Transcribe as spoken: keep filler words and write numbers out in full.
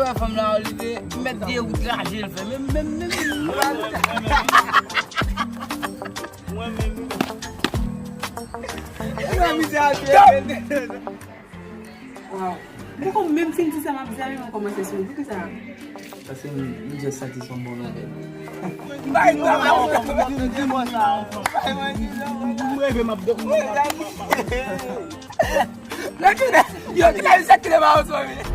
Wè fanm la, li te mèt de wout raje l fè. Menm, menm, menm, menm. Mwen menm. Nan mizè a, Wow. Mwen kon menm fin di sa m ap di a, men mwen kòmanse sou. Poukisa? Paske m just santi son bon bagay. bay nan la. M reve m ap do. Yo, ki nan sa ki nan ba oto, men.